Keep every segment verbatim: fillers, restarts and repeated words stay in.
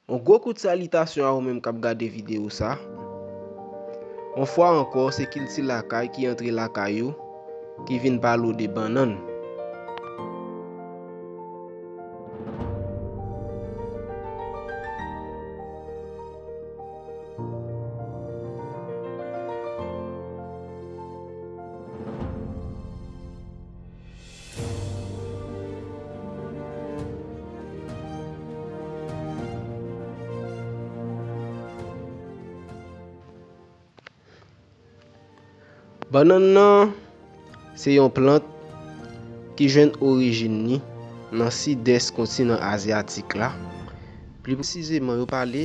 Yon gwo kout salitasyon a ou menm k ap gade videyo sa. Yon fwa ankò, se Kilti Lakay ki antre lakay ou, ki vin pale w de bannann. Bannann nan se yon plant ki jwenn orijin li nan sidès kontinan azyatik la. Pli presizeman, yo pale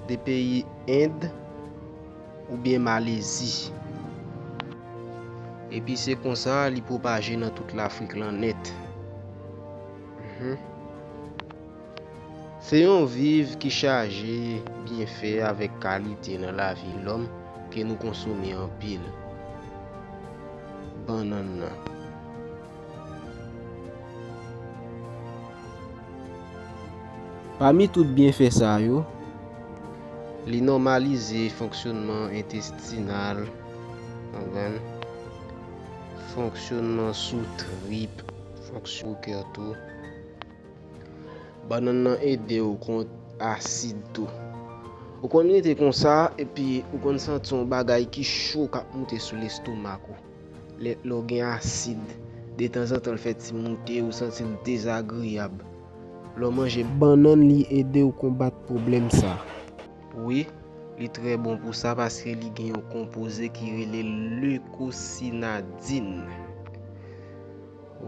de peyi End oubyen Malezi. Epi se konsa li pwopaje nan tout Lafrik lan nèt. Mhm. Se yon viv ki chaje byenfè avèk kalite nan lavi lòm ke nou konsome anpil. Bannann nan. Pami tout byenfè sa yo, li nòmalize fonksyonman entestinal, konprann? Fonksyonman sou trip, fonksyon kè tou. Bannann nan ede w kont asid tou. Ou konn rete konsa, epi ou konn santi yon bagay ki cho k ap moute sou lestomak ou. Lè, lè w gen asid, detanzantan l fè ti moute, ou santi l dezagreyab. Lè w manje bannann, li ede w konbat pwoblèm sa. Wi, li trè bon pou sa paske li gen yon konpoze ki rele leukosinadin.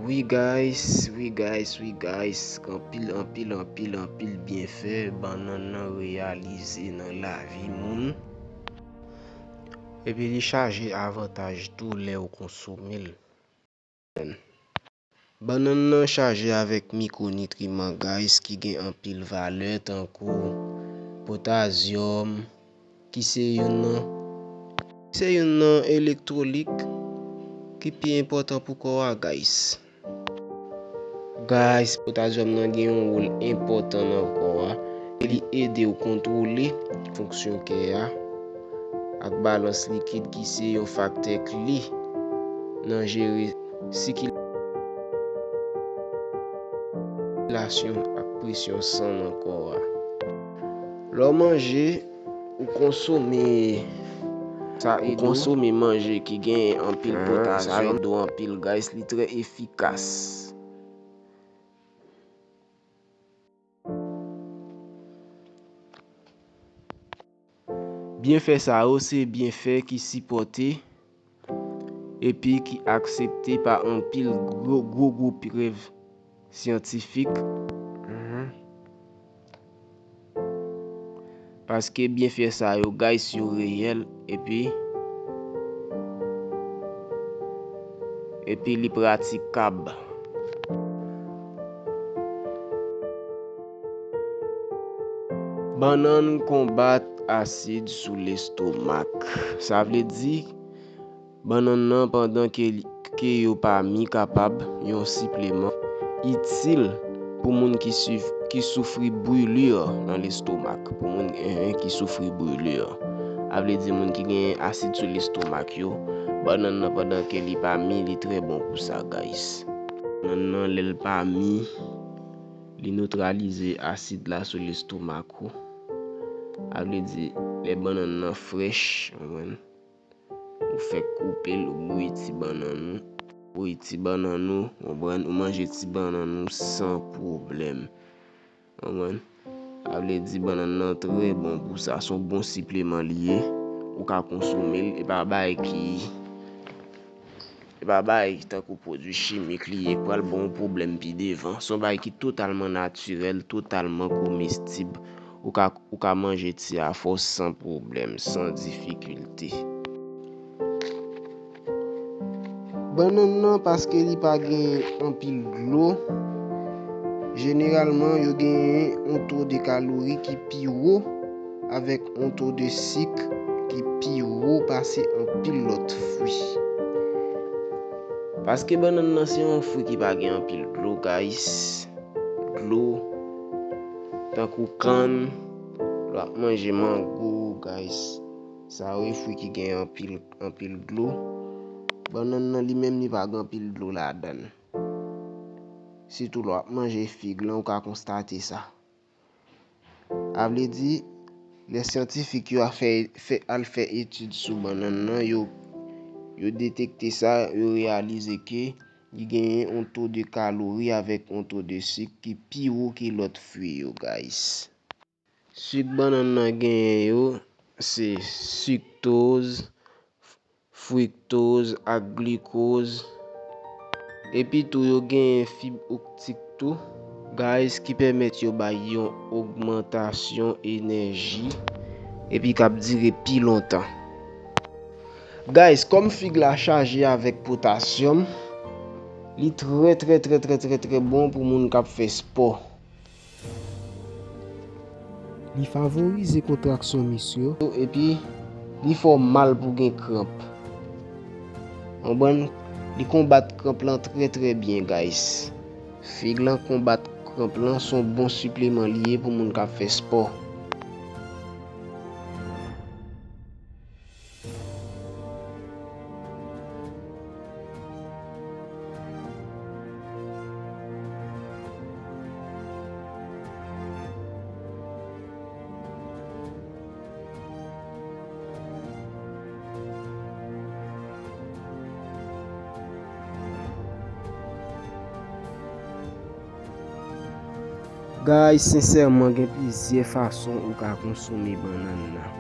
Wi guys, wi guys, wi guys, anpil, anpil, anpil, anpil byenfè bannann nan reyalize nan lavi moun. Epi li chaje avantaj tou lè w konsome l. Bannann nan chaje avèk mikwonitriman, guys, ki gen anpil valè tankou potazyòm, ki se youn nan, se youn nan elektwolit ki pi enpòtan pou kò a, guys. Guys, potazyòm nan gen yon wòl enpòtan nan kò a. Li ede w kontwole fonksyon kè a ak balans likid ki se yon faktè kle nan jere sikilasyon ak presyon san nan kò a. Lè w manje, ou konsome, sa ede w konsome manje ki gen anpil potasyòm, sa ede w anpil, guys, li trè efikas. Byenfè sa yo se byenfè ki sipòte epi ki aksepte pa anpil gwo, gwo, gwo prèv syantifik. Mhm. Paske byenfè sa yo, guys, yo reyèl, epi, epi li pratikab. Bannann konbat asid sou lestomak. Sa vle di, bannann nan, pandan ke, ke yo pa mi, kapab yon sipleman itil pou moun ki, ki soufri brûlure nan lestomak. Pou moun, eh, ki soufri brûlure. A vle di moun ki gen asid sou lestomak yo. Bannann nan, pandan ke li pa mi, li trè bon pou sa, guys. Bannann nan, lè l pa mi, li notralize asid la sou lestomak ou. A vle di, lè bannann nan frèch, ou konprann? Ou fèk koupe l, ou bouyi ti bannann ou. Bouyi ti bannann ou, konprann? Ou manje ti bannann ou san pwoblèm. Konprann? Sa vle di bannann nan trè bon pou sa. Se yon bon sipleman li ye. Ou ka konsome l. E pa bagay ki, e pa bagay tankou pwodui chimik li ye. Pral ba w pwoblèm pi devan. Se yon bagay ki totalman natirèl, totalman komestib. Ou ka, ou ka manje ti afè w san pwoblèm, san difikilte. Bannann nan, paske li pa gen anpil dlo, jeneralman, yo genyen yon to de kalori ki pi wo, avèk yon to de sik ki pi wo pase anpil lòt fwi. Paske bannann nan se yon fwi ki pa gen anpil dlo, guys. Dlo, tankou kann, L ap manje mango, guys. Sa yo e fwi ki gen anpil, anpil dlo. Bannann nan li menm li pa gen anpil dlo ladan l. Sitou lè w ap manje fig lan, ou ka konstate sa. A vle di, lè syantifik yo a fè, fè, al fè etid sou bannann nan, yo, yo detekte sa, yo reyalize ke li genyen yon to de kalori avèk yon to de sik ki pi wo ke lòt fwi yo, guys. Sik bannann nan genyen yo, se siktoz, friktoz ak glikoz. Epi tou, yo genyen fib optik tou, guys, ki pèmèt yo bay yon ogmantasyon enèji epi k ap dire pi lontan. Guys, kòm fig la chaje avèk potasyòm, li trè, trè, trè, trè, trè, trè bon pou moun k ap fè spò. Li favorize kontraksyon mis yo. Epi, li fè w mal pou gen kranp. Konprann? Li konbat kranp lan trè, trè byen, guys. Fig lan konbat kranp lan, se yon bon sipleman li ye pou moun k ap fè spò. Guys, sensèman, gen plizyè fason ou ka konsome bannann nan.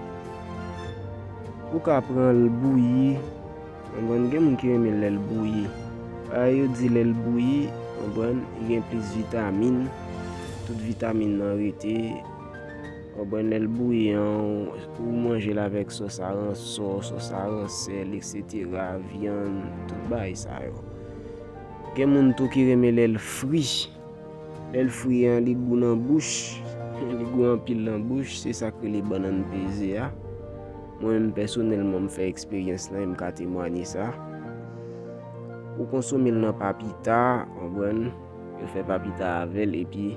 Ou ka pran l bouyi, konprann, gen moun ki renmen lè l bouyi. Bagay yo di lè l bouyi, konprann, li gen plis vitamin, tout vitamin nan rete, konprann, lè l bouyi an, ou manje l avèk sòs aransò, sòs aransèl, etsetera, vyann, tout bagay sa yo. Gen moun tou ki renmen lè l fri. Lè l fri an, li gou nan bouch. Li gou anpil nan bouch, se sa k rele bannann peze a. Mwen menm pèsonèlman, m fè eksperyans lan e m ka temwanye sa. Ou konsome l nan papita, konprann? Yo fè papita avè l, epi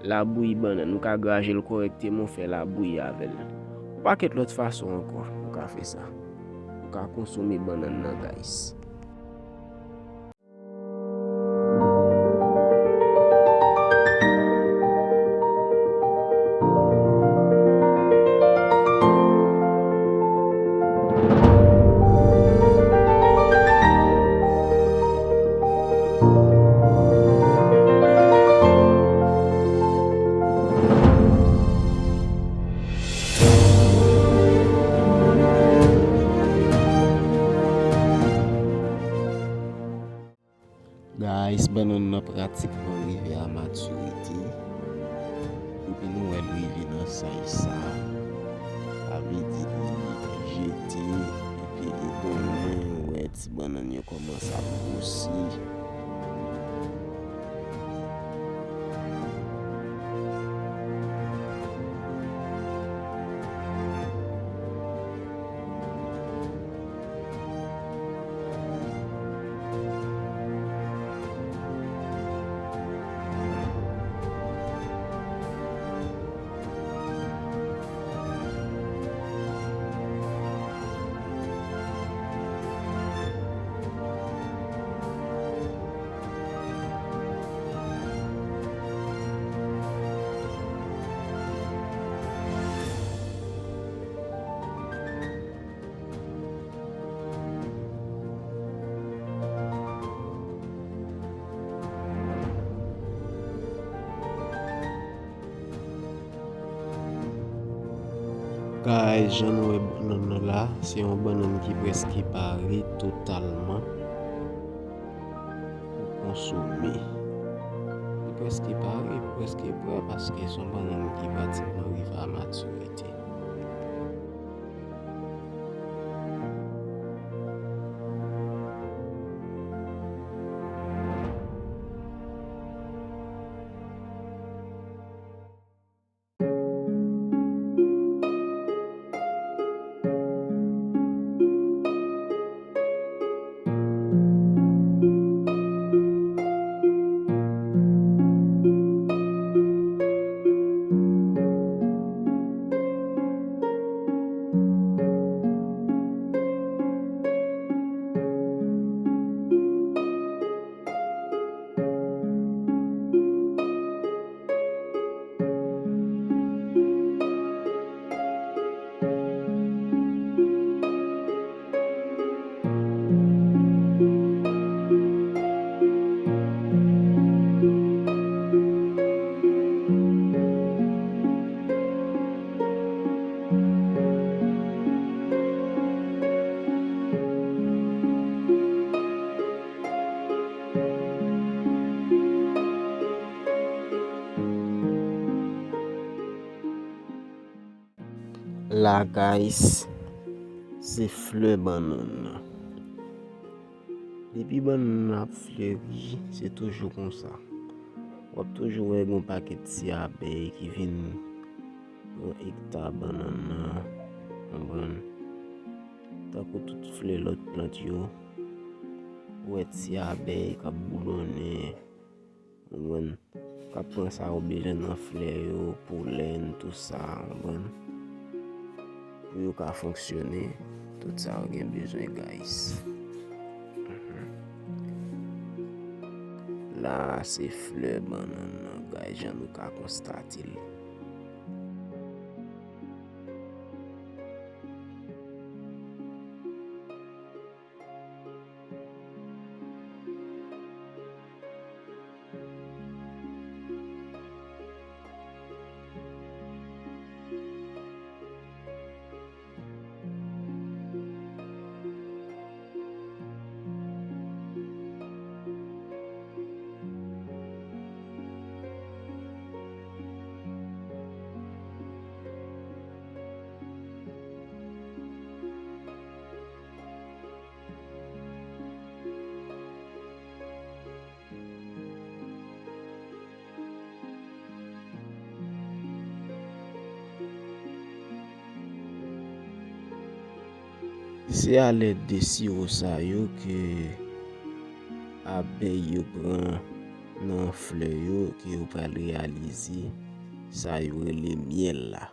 labouyi bannann. Ou ka graje l kòrèkteman, ou fè labouyi avè l. Yon pakèt lòt fason ankò, ou ka fè sa. Ou ka konsome bannann nan, guys. Guys, bannann nan pratikman rive a matirite. Epi nou wè l rive nan saj sa. Sa vle di li jete, epi li donnen, ou wè ti bannann yo kòmanse ap gwosi. Guys, jan nou wè bannann nan la, se yon bannann ki prèske pare totalman pou konsome. Li prèske pare, li prèske prè, paske se yon bannann ki pratikman rive a matirite. La, guys, se flè bannann nan. Depi bannann nan ap fleri, se toujou konsa. W ap toujou wè gon pakèt ti abèy ki vin pran ekta bannann nan, konprann? Tankou tout flè lòt plant yo, ou wè ti abèy k ap boulonnen, konprann? K ap pran sa yo bezwen nan flè yo, polen, tout sa, konprann? Pou yo ka fonksyone, tout sa yo gen bezwen, guys. Mhm. La, se flè bannann nan, guys, jan nou ka konstate l. Se alèd de siwo sa yo ke abèy yo pran nan flè yo ke yo pral reyalize sa yo rele myèl la.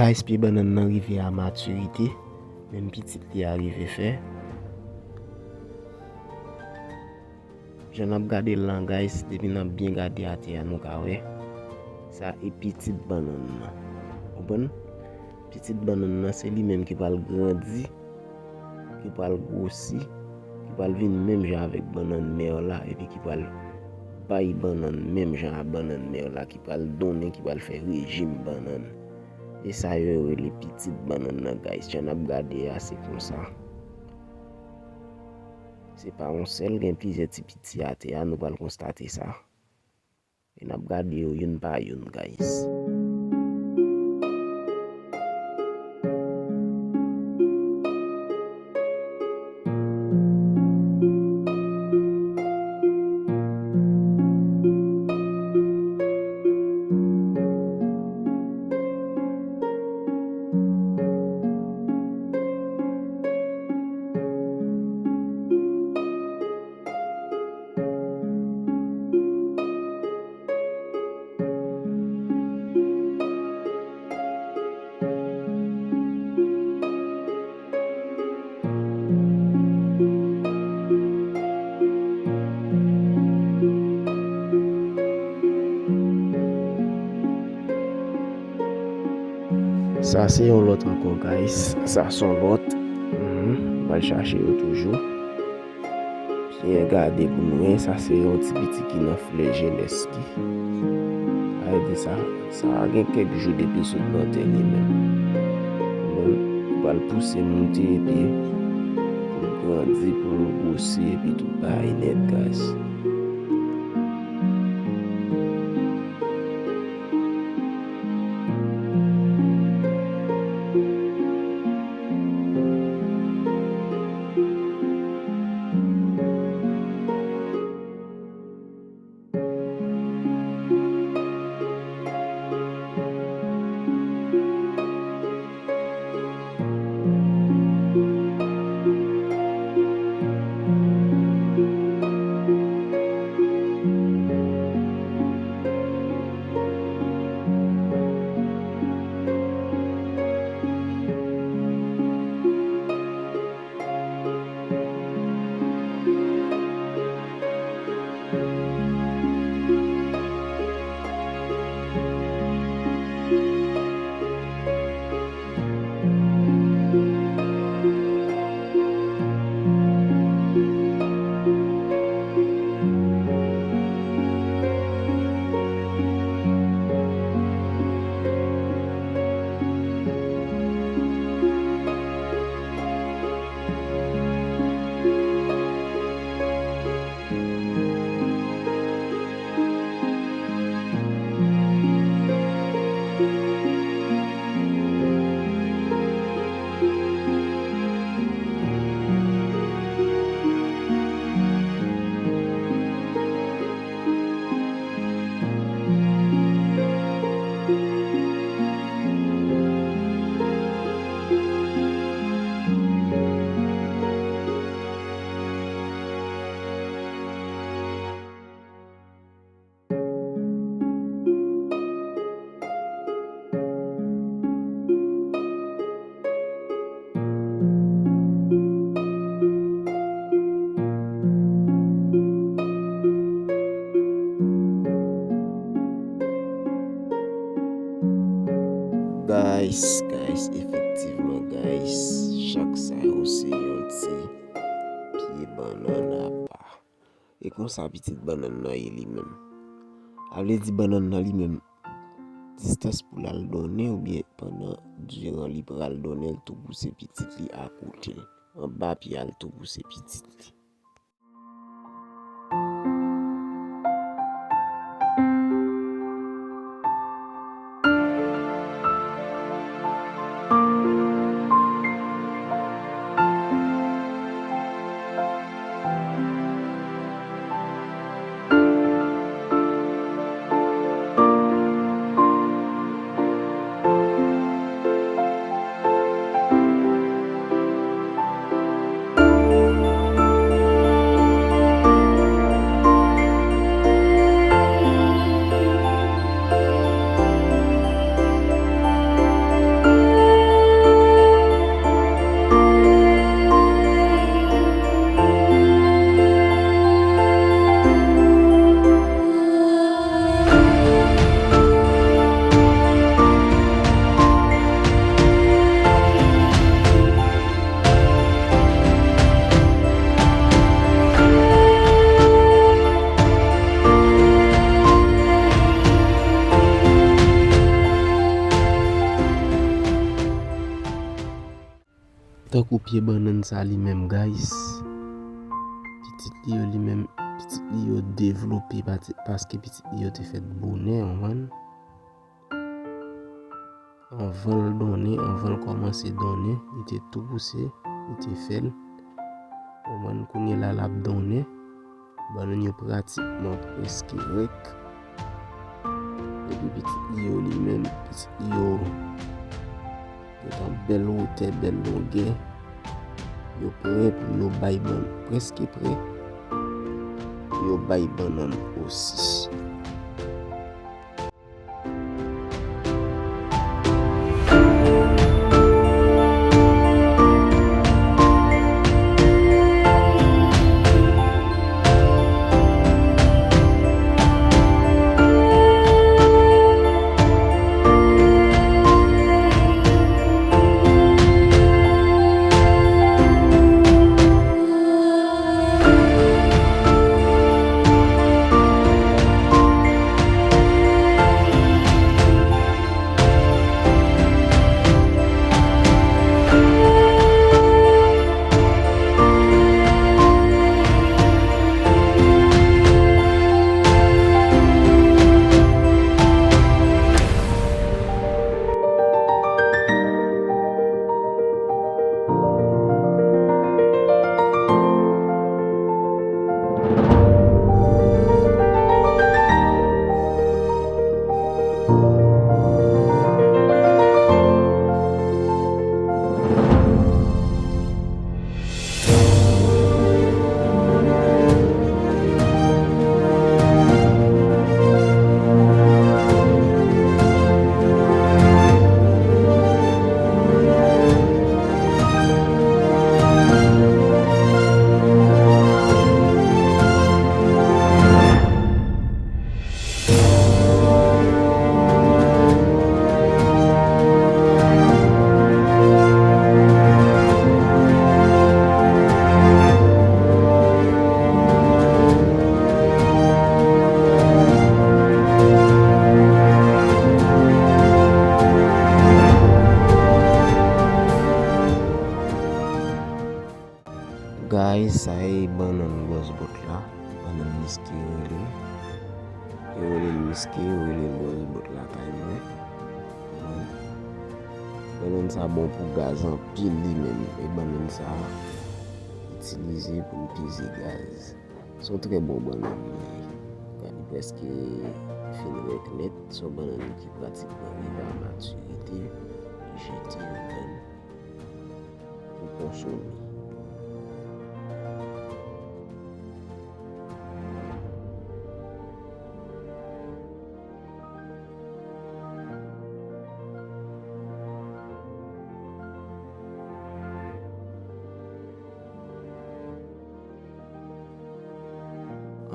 Guys, pye bannann nan rive a matirite, menm pitit li a rive fè. Jan n ap gade l lan, guys, depi n ap byen gade atè a, nou ka wè sa e pitit bannann nan. Konprann? Pitit bannann nan, se li menm ki pral grandi, ki pral gwosi, ki pral vin menm jan avèk bannann mè la, epi ki pral bay bannann menm jan a bannann mè la, ki pral donnen, ki pral fè rejim bannann. E sa yo rele pitit bannann nan, guys. Jan n ap gade a, se konsa. Se pa yon sèl, gen plizyè ti piti atè a, nou pral konstate sa. E n ap gade yo youn pa youn, guys. Sa se yon lòt ankò, guys. Sa se yon lòt. Mhm. M al chache yo toujou. Byen gade pou nou wè, sa se yon ti piti ki nan flè jenès li. Sa vle di sa, sa gen kèk jou depi l sot nan tè li menm. Bon, li pral pouse moute epi pou l grandi, pou l gwosi epi tout bagay nèt, guys. Guys, guys, efektivman, guys, chak sa yo se yon ti pye bannann apa. E konsa pitit bannann nan ye li menm. A vle di bannann nan li menm, distans pou l al donnen oubyen pandan diran li pral donnen, l tou pouse pitit li akote l. Anba pye a, l tou pouse pitit li. Tankou pye bannann sa li menm, guys, pitit li yo li menm, pitit li yo devlope pati-, paske pitit li yo te fèt bonè, w konprann? Anvan l donnen, anvan l kòmanse donnen, li te tou pouse, li te fè l. Ou konprann, kounye la l ap donnen. Bannann yo pratikman prèske rèk. Epi pitit li yo li menm, pitit li yo gentan bèl wotè, bèl longè. Yo prè pou yo bay bann, prèske prè pou yo bay bannann osi. Guys, sa e bannann gwòs bòt la, bannann miske yo rele. Yo rele l miske, yo rele l gwòs bòt lakay mwen. Bannann sa bon pou gaz anpil li menm. E bannann sa itilize pou l peze gaz. Se yon trè bon bannann li ye. Gade, li prèske fin rèk nèt. Se yon bannann ki pratikman rive a matirite. Li jete, li tann pou konsome.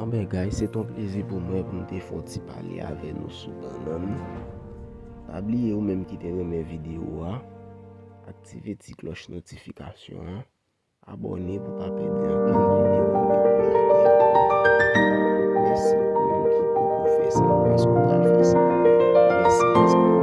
Anben, guys, se t on plezi pou mwen pou m te fè yon ti pale avè nou sou bannann. Pa bliye, ou menm ki te renmen videyo a, aktive ti klòch notifikasyon an, abòne pou pa pèdi ankenn videyo nou gen pou lage ankò. Mèsi ou menm ki poko fè sa, paske w pral fè sa. Mèsi paske w